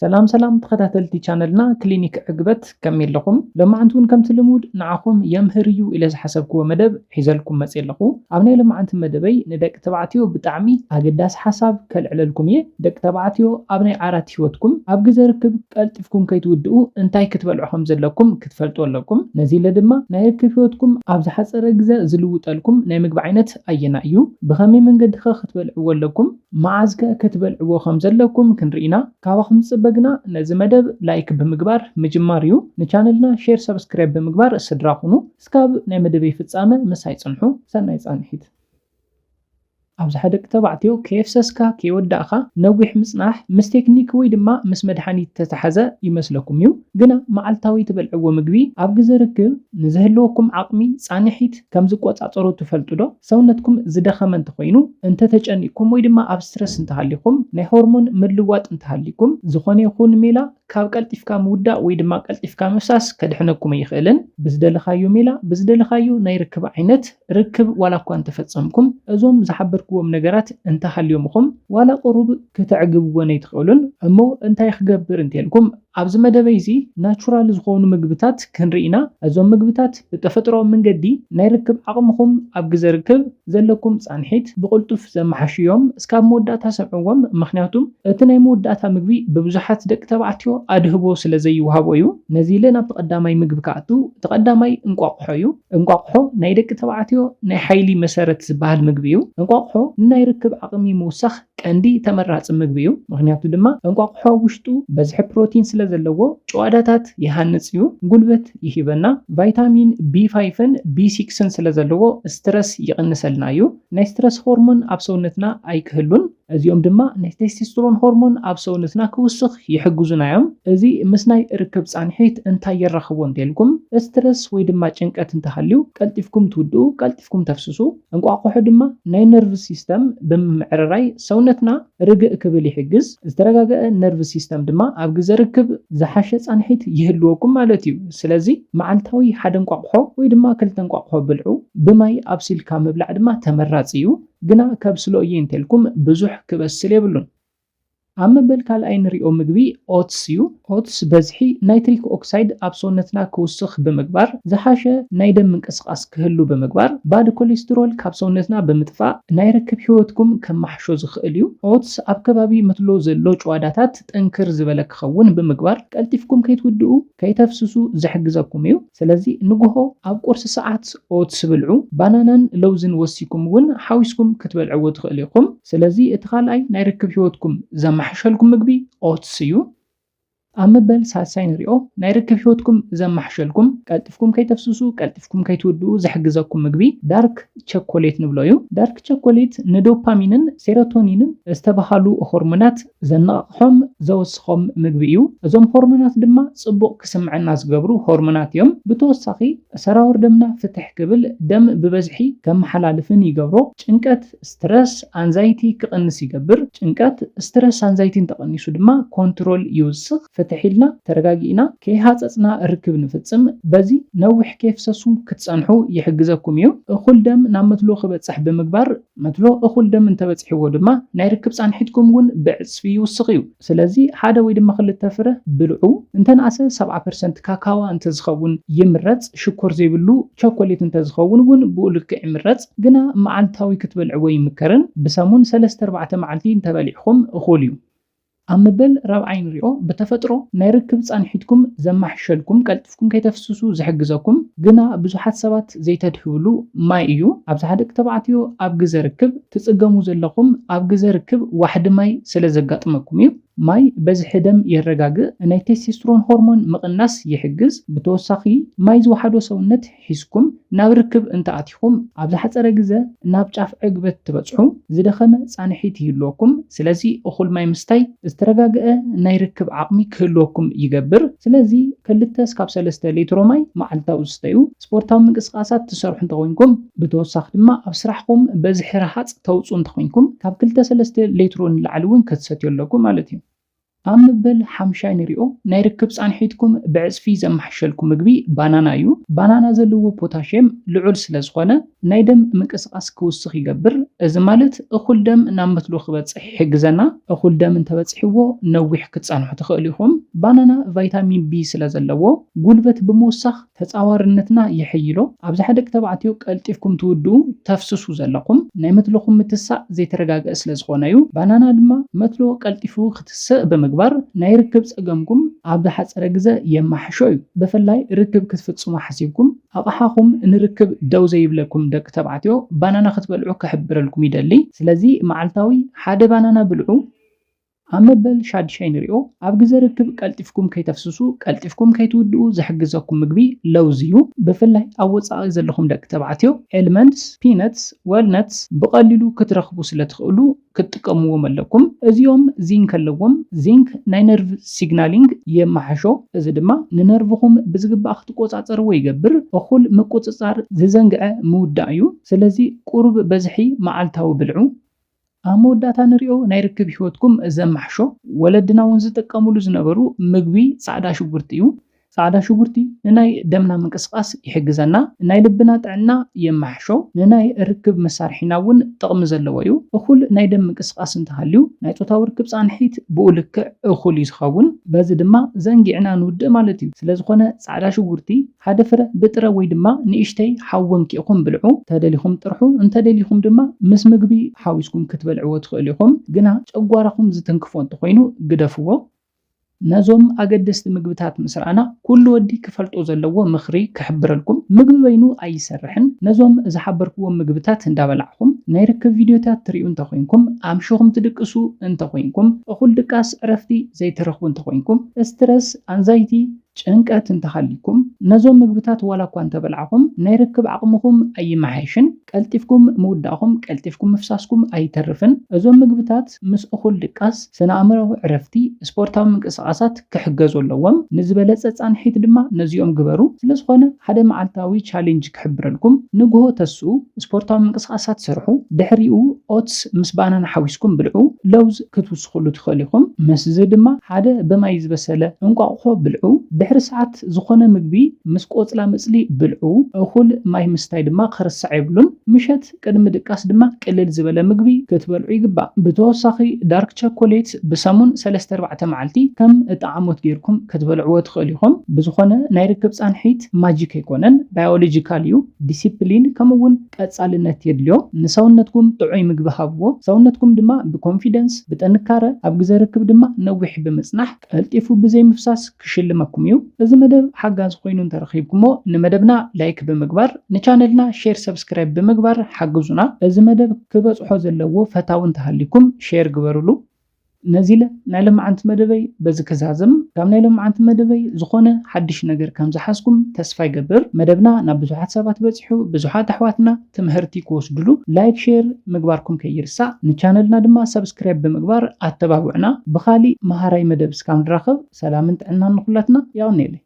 ሰላም ሰላም ተኸታተልቲ ቻነልና ክሊኒክ ዕግበት፣ ከመይ ኣለኹም? ሎማዓንቲ እውን ከምቲ ልሙድ ንዓኹም የምህር እዩ ኢለ ዝሓሰብክዎ መደብ ሒዘልኩም መፅየ ኣለኹ። ኣብ ናይ ሎማዓንቲ መደበይ ንደቂ ተባዕትዮ ብጣዕሚ ኣገዳሲ ሓሳብ ከልዕለልኩም እየ። ደቂ ተባዕትዮ ኣብ ናይ ዓራት ህይወትኩም ኣብ ግዘ ርክብ ቀልጢፍኩም ከይትውድኡ እንታይ ክትበልዑ ከም ዘለኩም ክትፈልጡ ኣለኩም። ነዚ ኢለ ድማ ናይ ርክብ ህይወትኩም ኣብ ዝሓፀረ ግዘ ዝልውጠልኩም ናይ ምግቢ ዓይነት ኣየና እዩ? ብኸመይ መንገዲ ኸ ክትበልዕዎ ኣለኩም? መዓዝ ከ ክትበልዕዎ ከም ዘለኩም ክንርኢ ኢና። ካባኹም ዝፅበ ግና ነዚ መደብ ላይክ ብምግባር ምጅማር እዩ። ንቻነልና ሼር፣ ሰብስክራይብ ብምግባር ስድራ ኩኑ። እስካብ ናይ መደበይ ፍፃመ ምሳይ ፅንሑ። ሰናይ ፃንሒት። ኣብዝሓ ደቂ ተባዕትዮ ከየፍሰስካ ከይወዳእካ ነዊሕ ምፅናሕ ምስ ቴክኒክ ወይ ድማ ምስ መድሓኒት ተተሓዘ ይመስለኩም እዩ። ግና መዓልታዊ ትበልዕዎ ምግቢ ኣብ ግዘ ርክብ ንዝህልወኩም ዓቕሚ ፃንሒት ከም ዝቆፃፀሮ ትፈልጡ ዶ? ሰውነትኩም ዝደኸመ እንተኾይኑ፣ እንተተጨኒቕኩም ወይ ድማ ኣብ ስትረስ እንተሃሊኹም፣ ናይ ሆርሞን ምልዋጥ እንተሃሊኩም፣ ዝኾነ ይኹን ሜላ ካብ ቀልጢፍካ ምውዳእ ወይ ድማ ቀልጢፍካ ምፍሳስ ከድሕነኩም ኣይኽእልን። ብዝደለኻዮ ሜላ ብዝደለኻዮ ናይ ርክብ ዓይነት ርክብ ዋላ እኳ እንተፈጸምኩም፣ እዞም ዝሓበርክዎም ነገራት እንተሃልዮምኹም ዋላ ቁሩብ ክተዕግብወን ኣይትኽእሉን። እሞ እንታይ ክገብር እንተልኩም ኣብዚ መደበይ እዚ ናቹራል ዝኾኑ ምግብታት ክንርኢ ኢና። እዞም ምግብታት ብተፈጥሮኣዊ መንገዲ ናይ ርክብ ዓቕምኹም ኣብ ግዘ ርክብ ዘለኩም ፃንሒት ብቕልጡፍ ዘመሓሹ እዮም። እስካብ መወዳእታ ሰምዕዎም፣ ምኽንያቱ እቲ ናይ መወዳእታ ምግቢ ብብዙሓት ደቂ ተባዕትዮ ኣድህቦ ስለ ዘይወሃቦ እዩ። ነዚ ኢለ ናብቲ ቀዳማይ ምግቢ ክኣቱ፣ እቲ ቀዳማይ እንቋቑሖ እዩ። እንቋቑሖ ናይ ደቂ ተባዕትዮ ናይ ሓይሊ መሰረት ዝበሃል ምግቢ እዩ። እንቋቑሖ ንናይ ርክብ ዓቕሚ ምውሳኽ ቀንዲ ተመራፂ ምግቢ እዩ። ምኽንያቱ ድማ እንቋቑሖ ኣብ ውሽጡ በዝሒ ፕሮቲን ስለ ዘለዎ ጭዋዳታት ይሃንፅ እዩ፣ ጉልበት ይሂበና፣ ቫይታሚን ቢ ፋይቭን ቢ ሲክስን ስለ ዘለዎ ስትረስ ይቕንሰልና እዩ። ናይ ስትረስ ሆርሞን ኣብ ሰውነትና ኣይክህሉን። እዚኦም ድማ ናይ ቴስቴስትሮን ሆርሞን ኣብ ሰውነትና ክውስኽ ይሕግዙና እዮም። እዚ ምስ ናይ ርክብ ፃንሒት እንታይ የራኽቦ እንተልኩም፣ ስትረስ ወይ ድማ ጭንቀት እንተሃልዩ ቀልጢፍኩም ትውድኡ፣ ቀልጢፍኩም ተፍስሱ። እንቋቑሖ ድማ ናይ ነርቭ ሲስተም ብምምዕርራይ ሰውነትና ርግእ ክብል ይሕግዝ። ዝተረጋገአ ነርቭ ሲስተም ድማ ኣብ ግዘ ርክብ ዝሓሸ ፃንሒት ይህልወኩም ማለት እዩ። ስለዚ መዓልታዊ ሓደ እንቋቑሖ ወይ ድማ ክልተ እንቋቑሖ ብልዑ። ብማይ ኣብሲልካ ምብላዕ ድማ ተመራፂ እዩ። ግና ከብስሎ እየ እንተልኩም ብዙሕ ክበስል የብሉን። ኣብ መበል ካልኣይ ንሪኦ ምግቢ ኦትስ እዩ። ኦትስ በዝሒ ናይትሪክ ኦክሳይድ ኣብ ሰውነትና ክውስኽ ብምግባር ዝሓሸ ናይ ደም ምንቅስቓስ ክህሉ ብምግባር ባድ ኮሌስትሮል ካብ ሰውነትና ብምጥፋእ ናይ ርክብ ህይወትኩም ከመሓሾ ዝኽእል እዩ። ኦትስ ኣብ ከባቢ መትሎ ዘሎ ጭዋዳታት ጥንክር ዝበለ ክኸውን ብምግባር ቀልጢፍኩም ከይትውድኡ ከይተፍስሱ ዝሕግዘኩም እዩ። ስለዚ ንግሆ ኣብ ቁርሲ ሰዓት ኦትስ ብልዑ። ባናናን ለውዝን ወሲኩም እውን ሓዊስኩም ክትበልዕዎ ትኽእሉ ኢኹም። ስለዚ እቲ ካልኣይ ናይ ርክብ ህይወትኩም ዘመሓሸልኩም ምግቢ ኦትስ እዩ። ኣብ መበል ሳልሳይ ንሪኦ ናይ ርክብ ህይወትኩም ዘመሓሸልኩም፣ ቀልጢፍኩም ከይተፍስሱ፣ ቀልጢፍኩም ከይትውድኡ ዝሕግዘኩም ምግቢ ዳርክ ቸኮሌት ንብሎ እዩ። ዳርክ ቸኮሌት ንዶፓሚንን ሴሮቶኒንን ዝተባሃሉ ሆርሞናት ዘነቓቕሖም ዘወስኾም ምግቢ እዩ። እዞም ሆርሞናት ድማ ጽቡቕ ክስምዐና ዝገብሩ ሆርሞናት እዮም። ብተወሳኺ ሰራውር ደምና ፍትሕ ክብል ደም ብበዝሒ ከመሓላልፍን ይገብሮ። ጭንቀት፣ ስትረስ፣ ኣንዛይቲ ክቕንስ ይገብር። ጭንቀት፣ ስትረስ፣ ኣንዛይቲ እንተቐኒሱ ድማ ኮንትሮል ይውስኽ። ፍትሕ ኢልና ተረጋጊእና ከይሃፀፅና ርክብ ንፍፅም። በዚ ነዊሕ ከየፍሰስኩም ክትፀንሑ ይሕግዘኩም እዩ። እኹል ደም ናብ መትሎ ክበፅሕ ብምግባር መትሎ እኹል ደም እንተበፂሕዎ ድማ ናይ ርክብ ፃንሒትኩም እውን ብዕፅፊ ይውስኽ እዩ። ስለዚ ሓደ ወይ ድማ ክልተ ፍረ ብልዑ። እንተነኣሰ ሰብዓ ፐርሰንት ካካዋ እንተዝኸውን ይምረፅ። ሽኮር ዘይብሉ ቸኮሌት እንተዝኸውን እውን ብኡ ልክዕ ይምረፅ። ግና መዓልታዊ ክትበልዕዎ ይምከርን። ብሰሙን ሰለስተ ኣርባዕተ መዓልቲ እንተበሊዕኹም እኹል እዩ። ኣብ መበል ራብዓይ ንሪኦ፣ ብተፈጥሮ ናይ ርክብ ፃንሒትኩም ዘማሕሸልኩም፣ ቀልጢፍኩም ከይተፍስሱ ዝሕግዘኩም፣ ግና ብዙሓት ሰባት ዘይተድህብሉ ማይ እዩ። ኣብዝሓ ደቂ ተባዕትዮ ኣብ ግዘ ርክብ ትፅገሙ ዘለኹም ኣብ ግዘ ርክብ ዋሕዲ ማይ ስለ ዘጋጥመኩም እዩ። ማይ በዝሒ ደም የረጋግእ፣ ናይ ቴስቴስትሮን ሆርሞን ምቕናስ ይሕግዝ። ብተወሳኺ ማይ ዝወሓዶ ሰውነት ሒዝኩም ናብ ርክብ እንተኣቲኹም ኣብ ዝሓፀረ ግዘ ናብ ጫፍ ዕግበት ትበፅሑ፣ ዝደኸመ ፃንሒት ይህልወኩም። ስለዚ እኹል ማይ ምስታይ ዝተረጋገአ ናይ ርክብ ዓቕሚ ክህልወኩም ይገብር። ስለዚ ክልተ እስካብ ሰለስተ ሊትሮ ማይ መዓልታዊ ስተዩ። ስፖርታዊ ምንቅስቃሳት ትሰርሑ እንተኾይንኩም፣ ብተወሳኺ ድማ ኣብ ስራሕኩም በዝሒ ረሃፅ ተውፅኡ እንተኾይንኩም፣ ካብ ክልተ ሰለስተ ሊትሮ ንላዕሊ እውን ክትሰትዩ ኣለኩም ማለት እዩ። ኣብ መበል ሓምሻይ ንሪኦ፣ ናይ ርክብ ፃንሒትኩም ብዕፅፊ ዘመሓሸልኩም ምግቢ ባናና እዩ። ባናና ዘለዎ ፖታሽየም ልዑል ስለ ዝኾነ ናይ ደም ምንቅስቃስ ክውስኽ ይገብር። እዚ ማለት እኹል ደም ናብ መትሎ ክበጽሕ ይሕግዘና። እኹል ደም እንተበጺሕዎ ነዊሕ ክትጸንሑ ትኽእሉ ኢኹም። ባናና ቫይታሚን ቢ ስለ ዘለዎ ጉልበት ብምውሳኽ ተጻዋርነትና የሐይሎ። ኣብዝሓ ደቂ ተባዕትዮ ቀልጢፍኩም ትውድኡ፣ ተፍስሱ ዘለኹም ናይ መትሎኹም ምትሳእ ዘይተረጋገአ ስለ ዝኾነ እዩ። ባናና ድማ መትሎ ቀልጢፉ ክትስእ ብምግባር ናይ ርክብ ጸገምኩም ኣብ ዝሓጸረ ግዘ የማሕሾ እዩ። ብፍላይ ርክብ ክትፍጽሙ ሓሲብኩም ኣቕሓኹም ንርክብ ደው ዘይብለኩም ደቂ ተባዕትዮ ባናና ክትበልዑ ክሕብረልኩም ይደሊ። ስለዚ መዓልታዊ ሓደ ባናና ብልዑ። ኣብ መበል ሻድሻይ ንሪኦ። ኣብ ግዘ ርክብ ቀልጢፍኩም ከይተፍስሱ፣ ቀልጢፍኩም ከይትውድኡ ዝሕግዘኩም ምግቢ ለውዝ እዩ። ብፍላይ ኣብ ወጻኢ ዘለኹም ደቂ ተባዕትዮ ኤልመንትስ፣ ፒነትስ፣ ወልነትስ ብቐሊሉ ክትረኽቡ ስለ ትኽእሉ ክትጥቀምዎም ኣለኩም። እዚኦም ዚንክ ኣለዎም። ዚንክ ናይ ነርቭ ሲግናሊንግ የመሓሾ። እዚ ድማ ንነርቭኹም ብዝግባእ ክትቆጻጸርዎ ይገብር። እኹል ምቁጽጻር ዝዘንግዐ ምውዳእ እዩ። ስለዚ ቁሩብ በዝሒ መዓልታዊ ብልዑ። ኣብ መወዳእታ ንሪኦ ናይ ርክብ ህይወትኩም ዘማሕሾ። ወለድና እውን ዝጥቀምሉ ዝነበሩ ምግቢ ጻዕዳ ሽጉርቲ እዩ። ጻዕዳ ሽጉርቲ ንናይ ደምና ምንቅስቃስ ይሕግዘና፣ ናይ ልብና ጥዕና የማሕሾ፣ ንናይ ርክብ መሳርሒና እውን ጥቕሚ ዘለዎ እዩ። እኹል ናይ ደም ምንቅስቃስ እንተሃልዩ ናይ ጾታዊ ርክብ ጻንሒት ብኡ ልክዕ እኹል እዩ ዝኸውን። በዚ ድማ ዘንጊዕና ንውድእ ማለት እዩ። ስለዝኾነ ጻዕዳ ሽጉርቲ ሓደ ፍረ ብጥረ ወይ ድማ ንእሽተይ ሓዊ ወንኪእኹም ብልዑ። እንተደሊኹም ጥርሑ፣ እንተደሊኹም ድማ ምስ ምግቢ ሓዊስኩም ክትበልዕዎ ትኽእሉ ኢኹም። ግና ጨጓራኹም ዝትንክፎ እንተኾይኑ ግደፍዎ። ነዞም ኣገደስቲ ምግብታት ምስ ረኣና፣ ኩሉ ወዲ ክፈልጦ ዘለዎ ምኽሪ ክሕብረልኩም፣ ምግቢ በይኑ ኣይሰርሕን። ነዞም ዝሓበርክዎም ምግብታት እንዳበላዕኹም ናይ ርክብ ቪድዮታት ትሪኡ እንተኾይንኩም፣ ኣምሽኹም ትድቅሱ እንተኾይንኩም፣ እኹል ድቃስ ዕረፍቲ ዘይትረኽቡ እንተኾይንኩም፣ ስትረስ፣ ኣንዛይቲ፣ ጭንቀት እንተሃልይኩም፣ ነዞም ምግብታት ዋላ እኳ እንተበላዕኹም ናይ ርክብ ዓቕምኹም ኣይመሓየሽን። ቀልጢፍኩም ምውዳእኹም፣ ቀልጢፍኩም ምፍሳስኩም ኣይተርፍን። እዞም ምግብታት ምስ እኹል ድቃስ፣ ስነ ኣእምራዊ ዕረፍቲ፣ ስፖርታዊ ምንቅስቃሳት ክሕገዙ ኣለዎም። ንዝበለጸ ጻንሒት ድማ ነዚኦም ግበሩ። ስለዝኾነ ሓደ መዓልታዊ ቻሌንጅ ክሕብረልኩም። ንግሆ ተስኡ፣ ስፖርታዊ ምንቅስቃሳት ስርሑ። ድሕሪኡ ኦትስ ምስ ባናና ሓዊስኩም ብልዑ። ለውዝ ክትውስኹሉ ትኽእሉ ኢኹም። ምስዚ ድማ ሓደ ብማይ ዝበሰለ እንቋቑሖ ብልዑ። ድሕሪ ሰዓት ዝኾነ ምግቢ ምስ ቆጽላ ምጽሊ ብልዑ። እኹል ማይ ምስታይ ድማ ክርሳዕ የብሉን። ምሸት ቅድሚ ድቃስ ድማ ቅልል ዝበለ ምግቢ ክትበልዑ ይግባእ። ብተወሳኺ ዳርክ ቸኮሌት ብሰሙን ሰለስተ ኣርባዕተ መዓልቲ ከም እጣዓሞት ጌርኩም ክትበልዕዎ ትኽእሉ ኢኹም። ብዝኾነ ናይ ርክብ ጻንሒት ማጂክ ኣይኮነን፣ ባዮሎጂካል እዩ። ዲሲፕሊን ከምኡ እውን ቀጻልነት የድልዮ። ንሰውነትኩም ጥዑይ ምግቢ ሃብዎ። ሰውነትኩም ድማ ብኮንፊደንስ፣ ብጥንካረ፣ ኣብ ግዘ ርክብ ድማ ነዊሕ ብምጽናሕ፣ ቀልጢፉ ብዘይ ምፍሳስ ክሽልመኩም እዩ። እዚ መደብ ሓጋዚ ኮይኑ እንተረኺብኩሞ ንመደብና ላይክ ብምግባር፣ ንቻነልና ሼር፣ ሰብስክራይብ ብምግባር ሓግዙና። እዚ መደብ ክበጽሖ ዘለዎ ፈታዊ እንተሃሊኩም ሼር ግበሩሉ። ነዚ ኢለ ናይ ሎማዓንቲ መደበይ በዚ ክዛዝም። ካብ ናይ ሎማዓንቲ መደበይ ዝኾነ ሓድሽ ነገር ከም ዝሓዝኩም ተስፋ ይገብር። መደብና ናብ ብዙሓት ሰባት በጺሑ፣ ብዙሓት ኣሕዋትና ትምህርቲ ክወስድሉ ላይክ፣ ሼር ምግባርኩም ከይርሳዕ። ንቻነልና ድማ ሰብስክራይብ ብምግባር ኣተባብዑና። ብኻሊእ መሃራይ መደብ እስካብ ንራኸብ ሰላምን ጥዕናን ንኹላትና። የቐንየለይ።